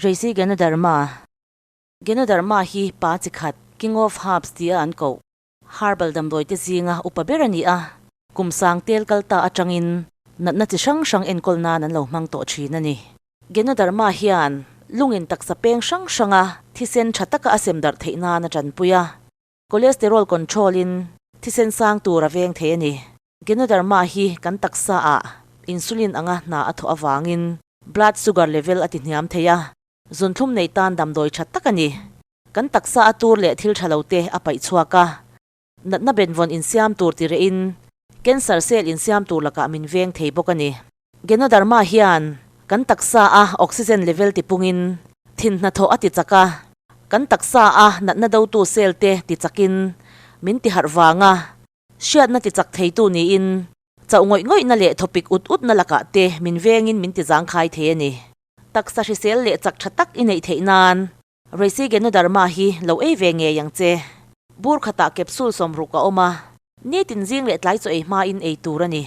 Reishi Ganoderma Ganoderma hi pa chi khat, King of Herbs tia an koh, herbal damdawi te zinga upa ber a ni a, kum sang tel kal ta atangin natna chi hrang hrang enkawl nan an lo hmang tawh thin a ni. Ganoderma hian lungin taksa peng hrang hranga thisen tha taka a sem darh theih nan a tanpui a, cholesterol control in thisen sang tur a veng thei a ni. Ganoderma hi kan taksa ah insulin anga hna a thawh avangin blood sugar level a ti hniam thei a, zunthlum nei tan damdawi tha tak a ni. Kan taksa a tur leh thil tha lo te a paih chhuak a, natna benvawn insiam tur ti rehin cancer cell insiam tur lakah min veng thei bawk a ni. Ganoderma hian kan taksa a oxygen level ti pungin thin hnathawh a ti chak a, kan taksa a natna dotu cell te ti chakin min ti harh vang a, hriatna ti chak theitu niin chauh ngawih ngawihna leh thawpik ut utna lakah te min vengin min ti zangkhai thei a ni. Taksa hrisel leh chak tha tak i neih theih nan Reishi Ganoderma hi lo ei ve ngei ang che. Bur khatah capsule sawmruk a awm a, nitin zing leh tlai chaw ei hmain ei tur a ni.